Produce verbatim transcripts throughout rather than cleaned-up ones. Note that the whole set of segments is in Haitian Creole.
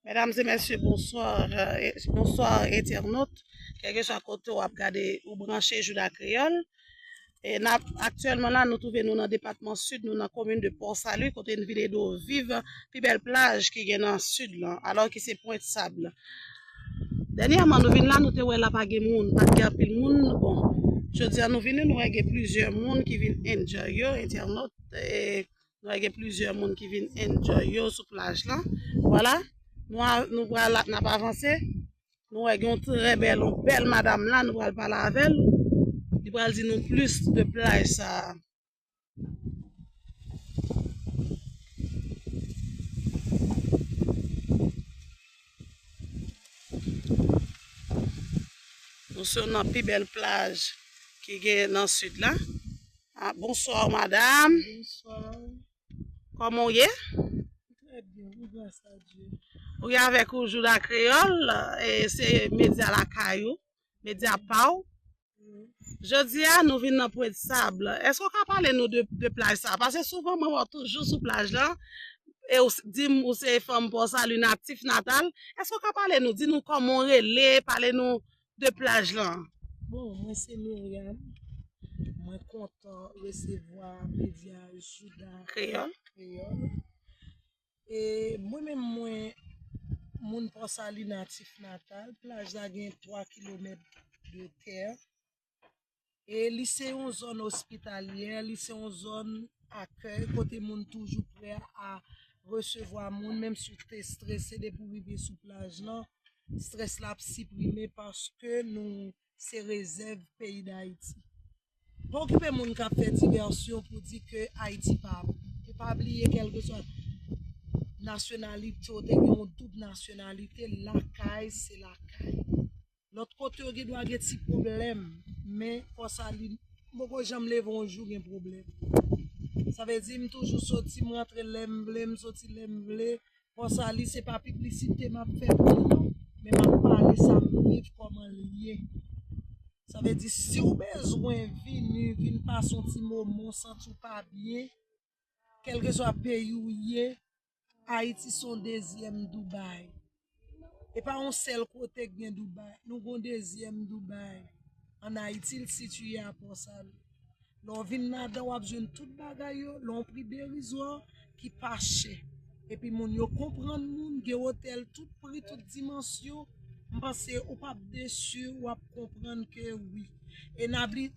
Medam e mesye, bonswa, e, bonswa entènot. Kèlkeswa kote w ap gade, ou branche Jouda Kreyòl. E n ap, aktyèlman la, nou twouve nou nan depatman Sid, nou nan komin de Pòsali, kote n vin ede w viv pi bèl plaj ki gen nan Sid lan, alò ki se Pwent Sab. Dènyèman, nou vin la, nou te wè la pa gen moun, pa t gen anpil moun. Bon, jodi a nou vini, nou wè gen plizyè moun ki vin enjoy yo, entènot, e nou wè gen plizyè moun ki vin enjoy yo sou plaj lan. Vwala, nou a, nou pral, n ap avanse. Nou wè gen yon trè bèl, yon bèl madam la, nou pral pale avè l. Li pral di nou plis de plaj sa a. Nou se youn nan pi bèl plaj ki gen nan Sid la. Ah, bonswa, madam. Bonswa. Kòman w ye? Trè byen, wi, gras a Dye. Ou ye avèk ou Jouda Kreyòl, e se medya lakay ou, medya pa w. Wi. Jodi a, nou vin nan Pwent Sab. Èske w ka pale nou de, de plaj sa a? Paske souvan, mwen wè w toujou sou plaj lan, e w s-, di m ou se fanm Pòsali natif natal. Èske w ka pale nou, di nou kòman w rele, pale nou de plaj lan? Bon, mwen se Myriam. Mwen kontan resevwa medya Jouda Kreyòl. Kreyòl. E mwen menm, mwen moun Pòsali natif natal. Plaj la gen twa kilomèt de tè. E li se yon zòn ospitalyè, li se yon zòn akèy kote moun toujou prè a resevwa moun, menm si w te estrese depi w rive sou plaj lan, estrès la ap siprime paske nou se rezèv peyi Dayiti. Pa okipe moun k ap fè divèsyon pou di ke Ayiti pa bon. E pa bliye, kèlkeswa nasyonalite w, te gen yon doub nasyonalite, lakay se lakay. Lòt kote yo gen dwa gen ti pwoblèm, men Pòsali, m poko janm leve yon jou gen pwoblèm. Sa vle di, m toujou soti, m rantre lè m vle, m soti lè m vle. Pòsali, se pa piblisite m ap fè pou li non, men m ap pale sa m viv kòman li ye. Sa vle di, si w bezwen vini, vin pase yon ti moman, w santi w pa byen, kèlkeswa peyi w ye, Ayiti se yon dezyèm Dubai. E pa yon sèl kote k gen Dubai. Nou gen yon dezyèm Dubai. Ann Ayiti, l sitiye a Pòsali. Lè w vin ladan, w ap jwenn tout bagay yo, lè yon pri derizwa, ki pa chè. Epi moun yo konprann moun, gen otèl tout pri, tout dimansyon. M panse ou p ap desi, w ap konprann ke wi. E n abli-,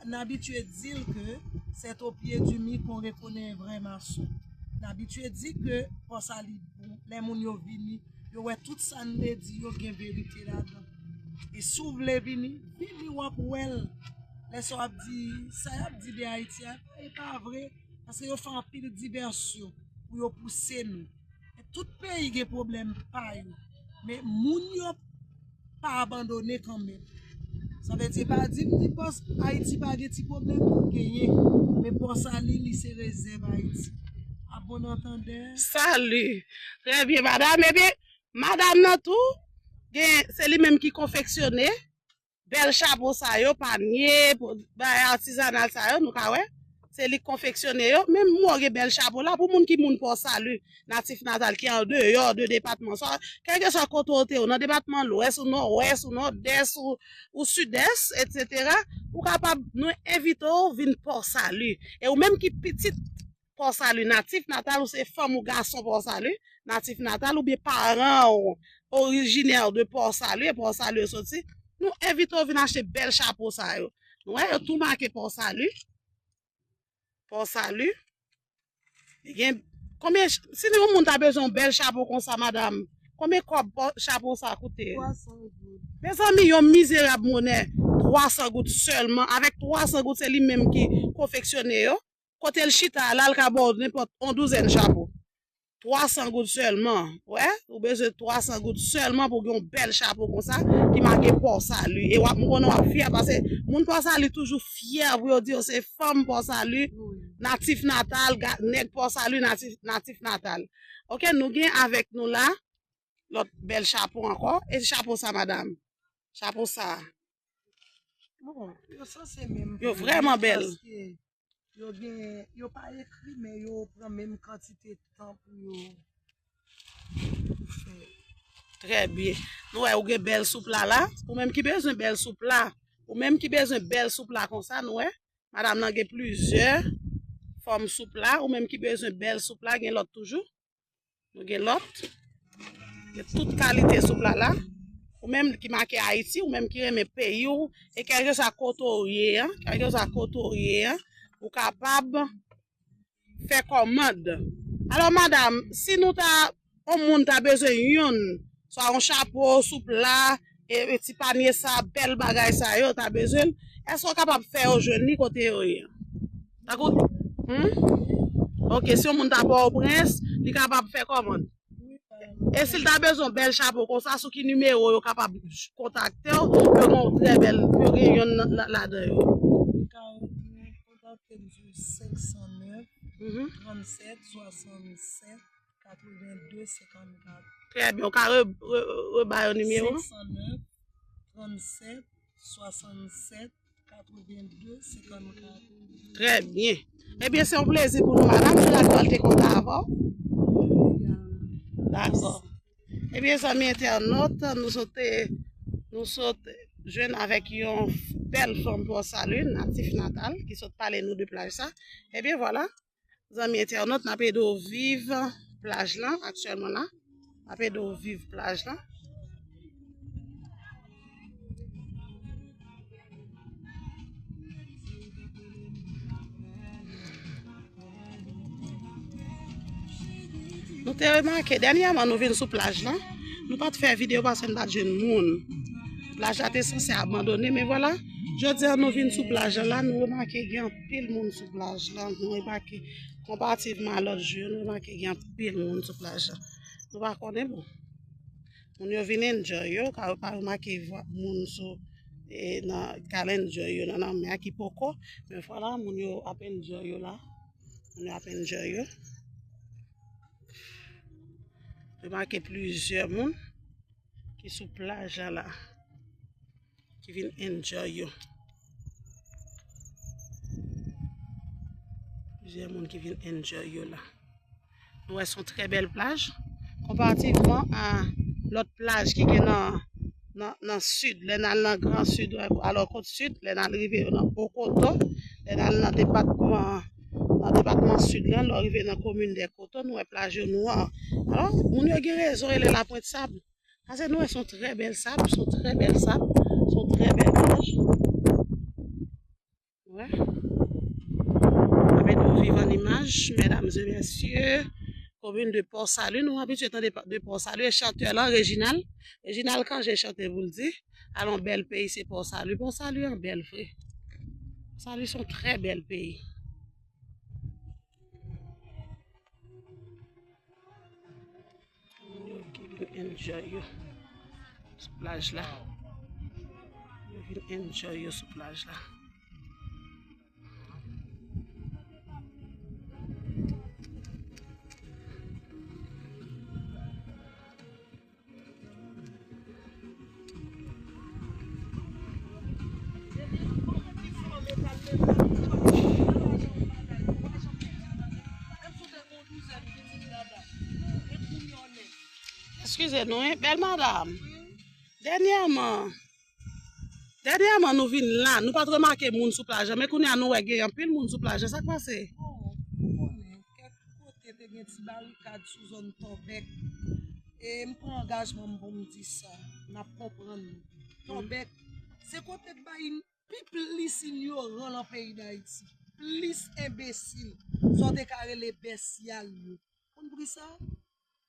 n abitye di l ke c'est au pied du mur qu'on reconnaît un vrai maçon. N abitye di ke Pòsali bon, lè moun yo vini, yo wè tout sa n te di yo gen verite ladan. E si w vle vini, vini w ap wè l. Lè sa w ap di, sa y ap di de Ayiti a, e pa vre, paske yo fè anpil divèsyon pou yo pouse nou. Tout peyi gen pwoblèm pa yo, men moun yo pa abandone kanmenm. Sa vle di, pa di m di Pòs-, Ayiti pa gen ti pwoblèm, nou genyen, men Pòsali, li se rezèv Ayiti. A bon antandè. Salut. Très bien, madame. Ebyen, madam nan tou, gen, se li menm ki konfeksyone bèl chapo sa yo, panye, pou, bagay atizanal sa yo, nou ka wè. Se li k konfeksyone yo. Menm mwen gen bèl chapo la, pou moun ki moun Pòsali, natif natal, ki andeyò de depatman sa, kèlkeswa kote w te ye, nan depatman Lwès, ou Nòdwès, ou Nòdès, ou, ou Sidès, etsetera, ou kapab, nou envite w vin Pòsali. E ou menm ki pitit Pòsali, natif natal, ou se fanm ou gason Pòsali, natif natal, oubyen paran w orijinè de Pòsali, e Pòsali yo soti, nou envite w vin achte bèl chapo sa yo. Nou wè, yo tou make Pòsali. Pòsali. Li gen, konbyen ch-, si yon moun ta bezwen yon bèl chapo konsa, madam, konbyen kòb pò-, chapo sa koute? Twa san goud. Mezanmi, yon mizerab monè, twa san goud sèlman. Avèk twa san goud, se li menm ki konfeksyone yo. Kote l chita a la, l ka ba w nenpòt yon douzèn chapo. Twa san goud sèlman. Wè, ou bezwen twa san goud sèlman pou gen yon bèl chapo konsa ki make Pòsali. E w ap, m konnen w ap fyè, paske moun Pòsali toujou fyè pou yo di yo se fanm Pòsali, natif natal, ga-, nèg Pòsali, natif, natif natal. Oke, nou gen avèk nou la lòt bèl chapo ankò. E chapo sa, madam? Chapo sa. Bon, yo sanse menm. Yo vrèman bèl. Paske yo gen, yo pa ekri, men yo pran menm kantite tan pou yo, pou fè. Trè byen. Nou wè ou gen bèl soup la la. Ou menm ki bezwen bèl soup la. Ou menm ki bezwen bèl soup la konsa, nou wè. Madanm nan gen plizyè fòm soup la. Ou menm ki bezwen bèl soup la, gen lòt toujou. Nou gen lòt. Gen tout kalite soup la la. Ou menm ki make Ayiti, ou menm ki renmen peyi w, e kèlkeswa kote w ye a, kèlkeswa kote w ye a, ou kapab fè kòmand. Alò, madanm, si nou ta, yon moun ta bezwen youn, swa yon chapo, soup la, e, e ti panye sa, bèl bagay sa yo, ta bezwen l, èske w kapab fè yo jwenn li kote yo ye? Tankou, hmm? Ok, si yon moun ta Pòtoprens, li kapab fè kòmand. E si l ta bezwen yon bèl chapo konsa, sou ki nimewo yo kapab kontakte w, yo gen yon trè bèl, yo gen youn nan, la- ladan yo. Kontakte m sou senk san nèf, trannsèt, swasannsèt, katrevenndè, senkannkat. Trè byen, ou ka re, re, re, rebay yo nimewo? Senk san nèf, trannsèt, swasannsèt, katrevenndè, senkannkat. Trè byen. Ebyen, se yon plezi pou nou, madanm. Se la nou te kontan avè w. Dakò. Ebyen, zanmi entènòt, nou sot, nou sot jwenn avèk yon bèl fanm Pòsali, natif natal, ki sot pale nou de plaj sa. Ebyen, vwala. Zanmi entènòt, n ap ede w viv plaj lan aktyèlman la. N ap ede w viv plaj lan. Nou te remake, dènyèman nou vin sou plaj lan. Nou pa t fè videyo paske n pa t jwenn moun. Plaj la te sanse abandone, men vwala, jodi a nou vin sou plaj lan la, nou remake gen anpil moun sou plaj lan. Nou remake, konparativman a lòt jou yo, nou remake gen anpil moun sou plaj lan. Nou pa konnen, bon. Moun yo vin enjoy yo, ka yo pa remake vwa- moun sou, e, nan, k al enjoy yo nan lanmè a ki poko, men vwala, moun yo ap enjoy yo la. Moun yo ap enjoy yo. Remake plizyè moun ki sou plaj la la, ki vin enjoy yo. Plizyè moun ki vin enjoy yo la. Nou wè se yon trè bèl plaj. Konparativman a lòt plaj ki gen nan, nan, nan sid, lè n al nan Gran Sid, alò kot sid, lè n al rive nan Okoto, lè n al nan depatman, nan depatman sid lan, lè w rive nan komin dè Koto, nou wè plaj yo nwa. Alò, moun yo gen rezon rele Lapwent Sab. Paske nou wè se yon trè bèl sab, se yon trè bèl sab, se yon trè bèl plaj. Wè. Avèk nou viv an imaj, medam e mesye, komin de Pòsali, nou abitye tande pa- de Pòsali, e chantè lan, Reginald, Reginald Cangé chante pou l di, alon bèl peyi se Pòsali, Pòsali an bèl vre. Pòsali se yon trè bèl peyi. Moun yo ki vin enjoy yo sou plaj la. Yo vin enjoy yo sou plaj la. Eskize nou, wi, bèl madam. Dènyèman, dènyèman nou vin la, nou pa t remake moun sou plaj la, men kounye a nou wè gen anpil moun sou plaj la. Sa k pase? Bon, ou konnen, kèk kote te gen ti barikad sou zòn Tòbèk. E m pran angajman m pou m di sa. N ap konprann nou. Tòbèk, se kote k bay pi plis inyoran lan peyi Dayiti. Plis enbesil. Sa w te ka rele bèsyal yo. Konn pri sa?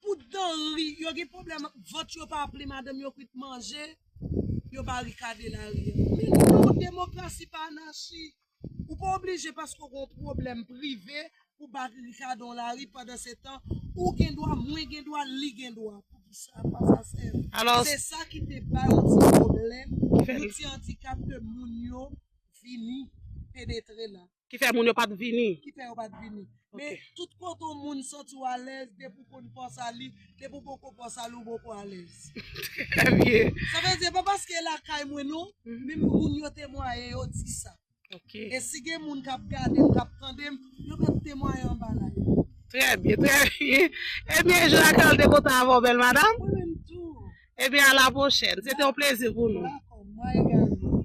Pou dan ri, yo gen pwoblèm ak vant, yo pa ap li madanm yo kwit manje, yo barikade lari a. Men non, demokrasi pa anachi. Ou pa oblije paske w gen yon pwoblèm prive pou barikade yon lari, pandansetan, ou gen dwa, mwen gen dwa, li gen dwa. Poukisa pa sa sèl? Alò, se sa ki te bay yon ti pwoblèm, yon ti andikap ke moun yo vini penetre la. Ki fè moun yo pa t vini. Ki fè yo pa t vini. Men tout kote yon moun santi w alèz, depi w konn Pòsali, depi w poko Pòsali, ou poko alèz. Trè byen. Sa vle di, pa paske e lakay mwen non, men moun yo temwaye, yo di sa. Ok. E si gen moun k ap gade m, k ap tande m, yo mèt temwaye anba live. Trè byen, trè byen. Ebyen, Jean Carl te kontan avè w, bèl madam. Mwen menm tou. Ebyen, a la pwochèn. Se te yon plezi pou nou. Dakò, mwen egalman.